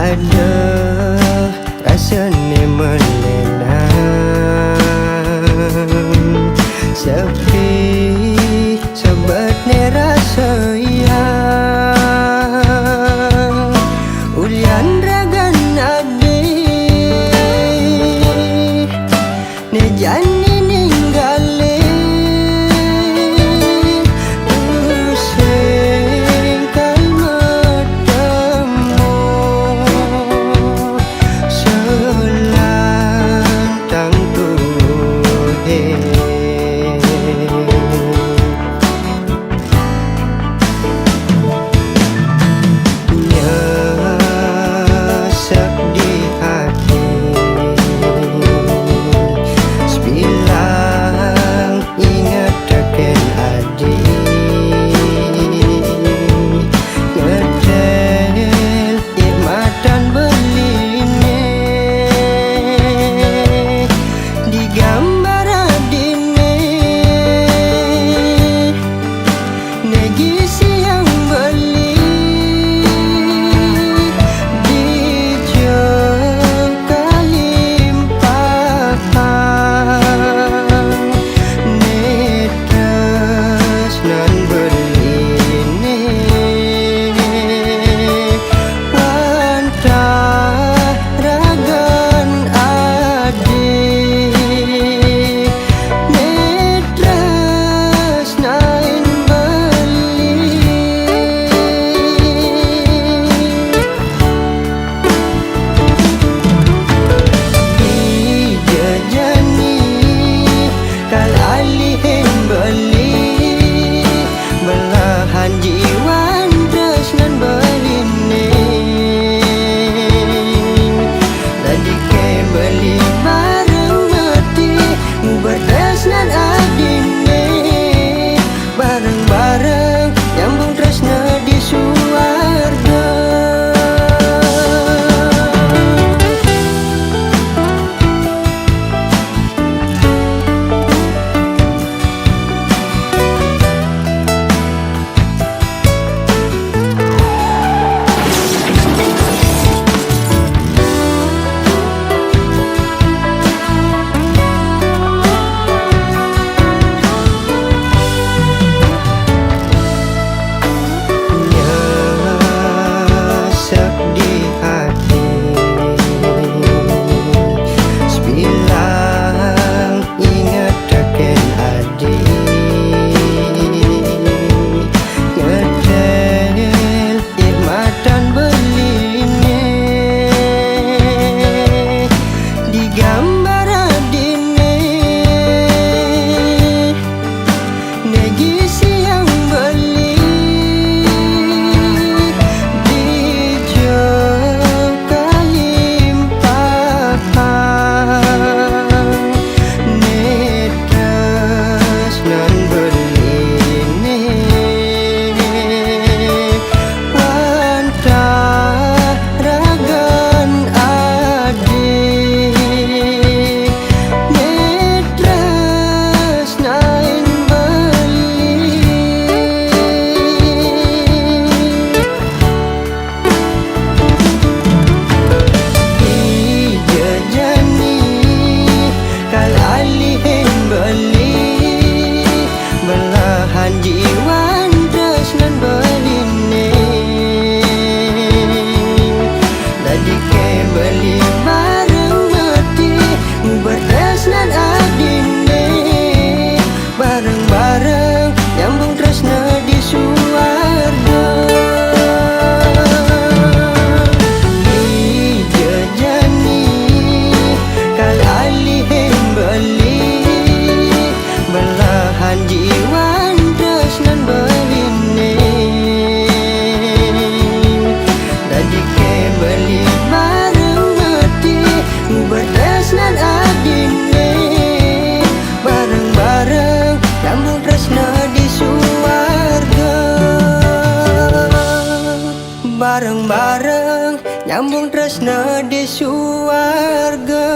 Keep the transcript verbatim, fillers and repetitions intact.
Aduh, rasane menenang, sepi sebetne rasa iya. Ulian ragan adi ne jani ninggale, sing kai metemu selantang tuhe. Nyesek di ati, sebilang inget teken adi. Nyetel ih matan beline, digambar adine ne gi siang beli, dijeng kalimpahang ne tresnan beline. Wantah ragan adi ne tresnain beli. Dija jani kal alihin beli, belahan jiwan tresnan beline. Dadi ke beli bareng mati, nguber tresnan adine. Bareng-bareng nyambung tresna di suarga. Nyesek di ati, sebilang inget teken adi. Nyetel ih matan beline, digambar adine ne gi siang beli, dijeng kalimpahang ne tresnan beline. Wantah ragan adi ne tresnain beli. Dija jani kal alihin beli, belahan jiwan tresnan beline. Dadi ke beli bareng mati, nguber tresnan adine. Bareng-bareng nyambung tresna di suarga. Dija jani kal alihin beli, belahan jiwan tresnan beline. Dadi ke beli bareng mati, nguber tresnan adine. Bareng-bareng nyambung tresna di suarga. Bareng-bareng nyambung tresna di suarga.